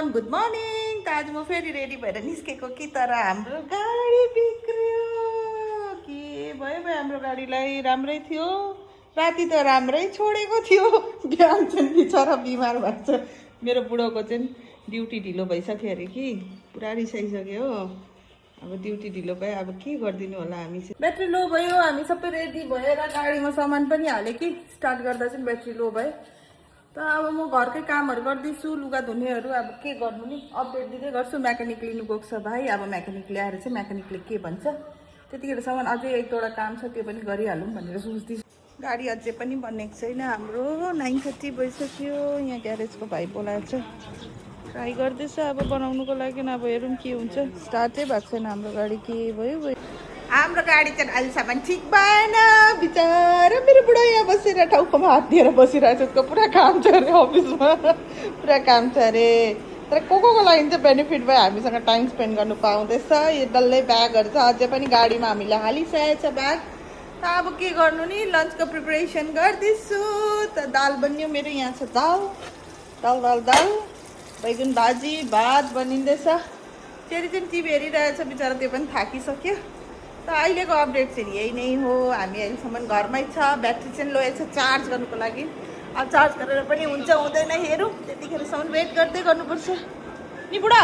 Everyone good morning. त आज म फेरि रेडी भएर निस्केको कि तर हाम्रो गाडी बिग्रियो। के भयो भयो हाम्रो गाडीलाई? राम्रै थियो, राति त राम्रै छोडेको थियो, बिहान चाहिँ बिचरा बिमार भएको छ। मेरो बुढोको चाहिँ ड्युटी ढिलो भइसक्यो अरे कि, पुरा रिसाइसक्यो हो। अब ड्युटी ढिलो भयो, अब के गरिदिनु होला हामी चाहिँ। ब्याट्री लो भयो, हामी सबै रेडी भएर गाडीमा सामान पनि हालेँ कि स्टार्ट गर्दा चाहिँ ब्याट्री लो भयो। त अब म घरकै कामहरू गर्दैछु, लुगा धुनेहरू। अब के गर्नु नि, अपडेट दिँदै गर्छु। म्याकेनिक लिनु गएको छ भाइ, अब म्याकेनिक ल्याएर चाहिँ म्याकेनिकले के भन्छ त्यतिखेरसम्म अझै एक दुईवटा काम छ, त्यो पनि गरिहालौँ भनेर सोच्दैछु। गाडी अझै पनि बनेको छैन हाम्रो, 9:30 भइसक्यो। यहाँ ग्यारेजको भाइ बोलाएको छ, ट्राई गर्दैछ अब बनाउनुको लागि। अब हेरौँ के हुन्छ। स्टार्टै भएको छैन हाम्रो गाडी, के भयो भयो। हाम्रो गाडी चाहिँ अहिलेसम्म ठिक भएन। बिचरा मेरो बुढा यहाँ बसेर टाउकोमा हात दिएर बसिरहेको छ। उसको पुरा काम छ अरे अफिसमा, पुरा काम छ अरे। तर को लागि चाहिँ बेनिफिट भयो, हामीसँग टाइम स्पेन्ड गर्नु पाउँदैछ। यो डल्लै ब्यागहरू छ, अझै पनि गाडीमा हामीले हालिसकेको छ ब्याग। त अब के गर्नु नि, लन्चको प्रिपरेसन गर्दैछु। त दाल बन्यो मेरो, यहाँ छ दाल दाल दाल दाल बैगुन भाजी, भात बनिँदैछ। फेरि चाहिँ टिभी हेरिरहेछ बिचरा, त्यो पनि थाकिसक्यो। त अहिलेको अपडेट चाहिँ यही नै हो। हामी अहिलेसम्म घरमै छ, ब्याट्री चाहिँ लोएको छ चार्ज गर्नुको लागि। अब चार्ज गरेर पनि हुन्छ हुँदैन हेरौँ, त्यतिखेरसम्म वेट गर्दै गर्नुपर्छ नि बुढा।